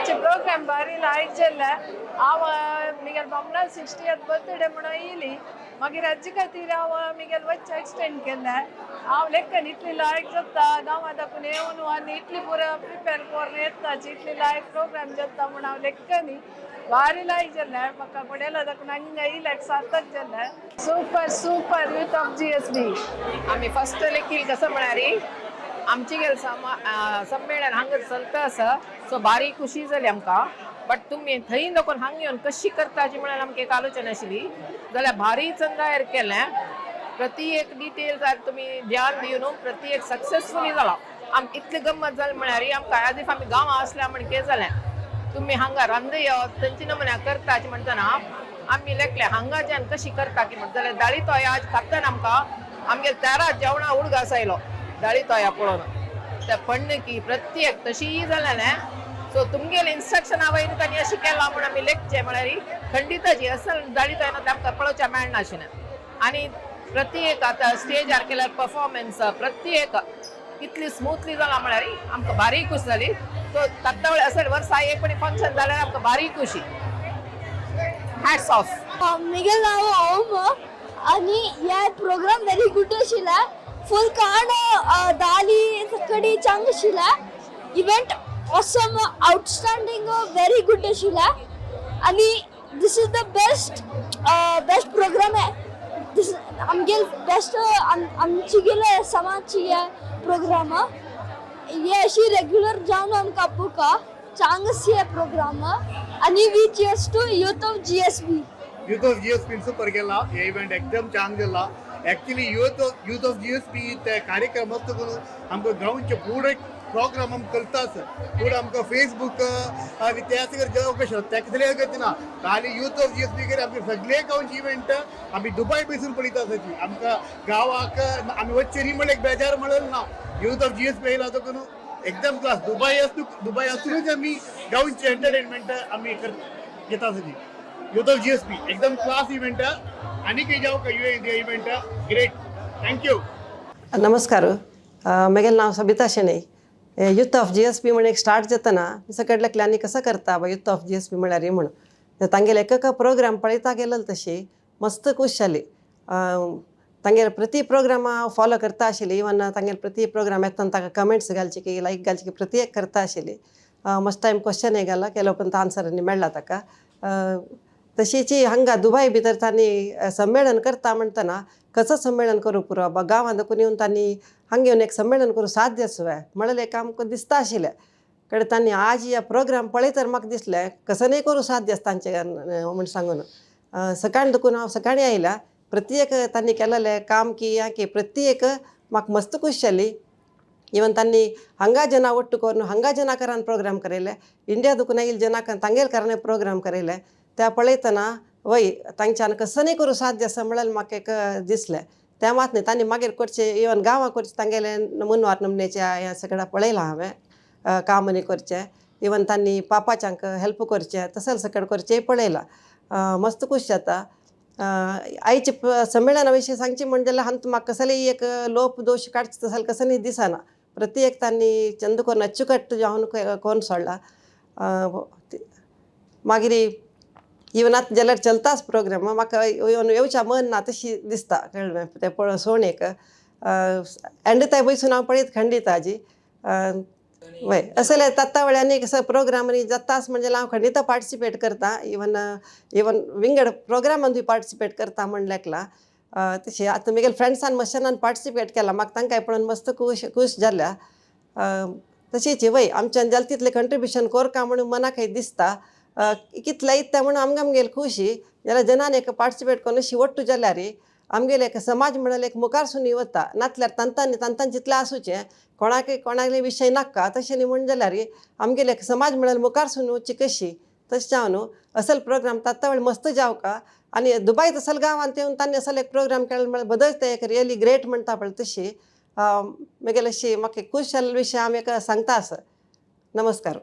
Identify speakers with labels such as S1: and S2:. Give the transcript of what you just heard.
S1: आयचे प्रोग्राम भारी लायक जाल्ले. हांव मिगेल बामणाल 60th birthday म्हणून येयली. मागीर हाजे खातीर हांव मिगेल वच्चे एक्सटेंड केल्लें. हांव लेखन इतली लायक जाता गांवां दाखून येवन आनी इतली पुरो प्रिपेर करून येता, इतली लायक प्रोग्राम जाता म्हूण हांव लेखनी भारी लायक जालें. म्हाका पडेला दाखून हांगा येयल्याक सार्थक जालें. Super super Youth of GSB.
S2: आम्ही फर्स्ट लेखील कसं म्हळ्यार आमची गेल संमेलन हांगा चलता आसा, सो बारीक खुशी जाली आमकां. बट तुमी थंय नको हांग येवन कशी करताची म्हळ्यार आमकां एक आलोचना आशिल्ली. जाल्यार भारी चंदायर केलें. प्रति एक डिटेल्स तुमी ध्यान दिवन प्रति एक सक्सेसफुली जाला. आम इतली गम्मत जाली म्हळ्यार आमकां एज if आमी गांवां आसल्या म्हण कितें जालें. तुमी हांगा रांदय थंयची नमुन्या करताची म्हणटना आमी लेखले हांगाच्यान कशी करता की म्हण. जाल्यार दाळी तोया आज खातना आमकां आमगे तेरा जेवणा उडगास आयलो दाळी तोया पळोवन. ते पण्णकी प्रत्येक तशीय जालें. सो तुमगेले इन्स्ट्रक्शना वयर तांणी अशें केलां म्हूण आमी लेखचें म्हळ्यार खंडिताची असल दाळी तोया ते आमकां पळोवच्या मेळनाशिल्लें. आनी प्रत्येक आतां स्टेजार केल्यार परफॉर्मन्स प्रत्येक कितली स्मूथली जाला म्हळ्यार आमकां भारी खुश जाली. सो तात्तावळे असेल वर्सा एक पण फंक्शन जाल्यार आमकां भारी खुशी. Hats off.
S3: मिगे नाव ओम आणि या प्रोग्राम वेरी गुड आशिल्ला. फुल काण दाली कडी चांग आशिल्ला. Event awesome, outstanding, very good आशिल्ला. आणि this is the best best program this आमगे बेस्ट आमची गेले समाजची प्रोग्राम. हे अशी रेग्युलर जावन आमकां आपुका चांग हे प्रोग्राम. आणि we cheers to Youth of GSB.
S4: Youth of GSB super केला. हे इव्हेंट एकदम चांग जाला. Actually Youth of GSB ते कार्यक्रम असतो करून आमकां गांवचे पुरे प्रोग्राम आमकां कळटा आसा. पूण आमकां फेसबूक आनी त्या जावंक शकता तेका तरी गती ना. खाली यूथ ऑफ जीएसपी आमचे सगळे गांवचे इव्हेंट आमी दुबय बसून पळयता आसाची. आमकां गांवाक आमी वच्चे न्ही म्हणल्यार एक बेजार म्हणलं ना. यूथ ऑफ जीएसपी येयला तो करून एकदम क्लास. दुबय आसूं, दुबय आसूनच आमी गांवचे एंटरटेनमेंट आमी घेता आसाची. यूथ ऑफ जीएसपी एकदम क्लास इव्हेंट. आणि काही जाऊ का इव्हेंट ग्रेट. Thank you.
S5: नमस्कार, म्हगेलें नांव Sabita Shenoy. Youth of GSP म्हण एक स्टार्ट जातना सगळ्या आनी कसो करता बा यूथ ऑफ जीएसपी म्हळ्यार म्हण तांगेले एक एक प्रोग्राम पळयता गेलेलो तशी मस्त खूश जाली. तांगेले प्रति प्रोग्राम हांव फॉलो करता आशिल्ली. इवन तांगेले प्रति प्रोग्राम येतना ताका कमेंट्स घालची की लायक घालची की प्रति एक करता आशिल्ली. मस्त टायम क्वेश्चन घाला केलो पण आन्सर मेळ्ळा ताका. तशीच हांगा दुबय भितर तांणी संमेलन करता म्हणटना कसं संमेलन करूं पुरो बा गांवांत दाखून येवन तांणी हांगा येवन एक संमेलन करूं साध्य आसा म्हणलें एक आमकां दिसता आशिल्लें. कडेन तांणी आज ह्या प्रोग्राम पळयतर म्हाका दिसलें कसं नाही करूं साध्य आसा तांचे म्हूण सांगून. सकाळीं दुखून हांव सकाळीं आयला. प्रत्येक तांणी केलेलें काम की हें की प्रत्येक म्हाका मस्त खूश जाली. इवन तांणी हांगा जना ಒಟ್ಟು करून हांगा जना करान प्रोग्राम करयले, इंडिया दुखून आयिल्ले जना तांगेले करान प्रोग्राम करयले. त्या पळयतना वय तांच्यान कसं नाही करूं साध्य आसा म्हणल्यार म्हाका एक दिसलें. तें मात न्ही, तांणी मागीर करचें इवन गांवां करचें तांगेलें मुनवार नमनेचें हें सगळें पळयलां हांवें. कामांनी करचें, इवन तांणी पापाच्यांक हेल्प करचें, तसलें सगळें करचें पळयलां. मस्त खूश जाता. आयचे संमेलना विशीं सांगचें म्हण जाल्यार हांगा म्हाका कसलेय एक लोप दोश काडचे तसलें कसं न्ही दिसना. प्रत्येक तांणी चंद करून अच्चुकट्ट जावन करून सोडला. मागीर इवन आतां जाल्यार चलताच प्रोग्राम. म्हाका येवन येवच्या मन ना तशी दिसता. कळ्ळें? तें पळोवन सोण एक एंड ते बसून हांव पळयत खंडीत आजी वय असले तात्ता वेळांनी कसो प्रोग्रामांनी जाताच म्हणजे हांव खंडीत पार्टिसिपेट करता. इवन इवन विंगड प्रोग्रामांतूय पार्टिसिपेट करता म्हण लेखला. तशें आतां म्हगेले फ्रेंड्सान मस्तानान पार्टिसिपेट केला. म्हाका तांकांय पळोवन मस्त खूश खूश जाल्या. तशीच वय आमच्यान जालें तितलें कंट्रिब्युशन कोरका म्हणून मनाक दिसता. कितले इत्ता म्हणून आमकां आमगेली खुशी. जाल्यार जनान एक पार्टिसिपेट करून अशी ಒಟ್ಟು जाल्यार आमगेले एक समाज म्हणल्यार एक मुखार सून वता. नातल्यार तांतांनी तांतांनी जितलें आसूचें कोणाकय कोणाले विशय नाका तशें न्ही म्हण जाल्यार आमगेले एक समाज म्हणल्यार मुखार सून वचची कशी तशें जावन न्हू असल प्रोग्राम तात्ता वेळ मस्त जावका. आनी दुबय तसल गांवांत येवन तांणी असल एक प्रोग्राम केलो म्हळ्यार बदलते एक रियली ग्रेट म्हणटा पळय तशी म्हगेले अशी म्हाका खूश जाल्ले विशय हांव एक सांगता आसा. नमस्कार.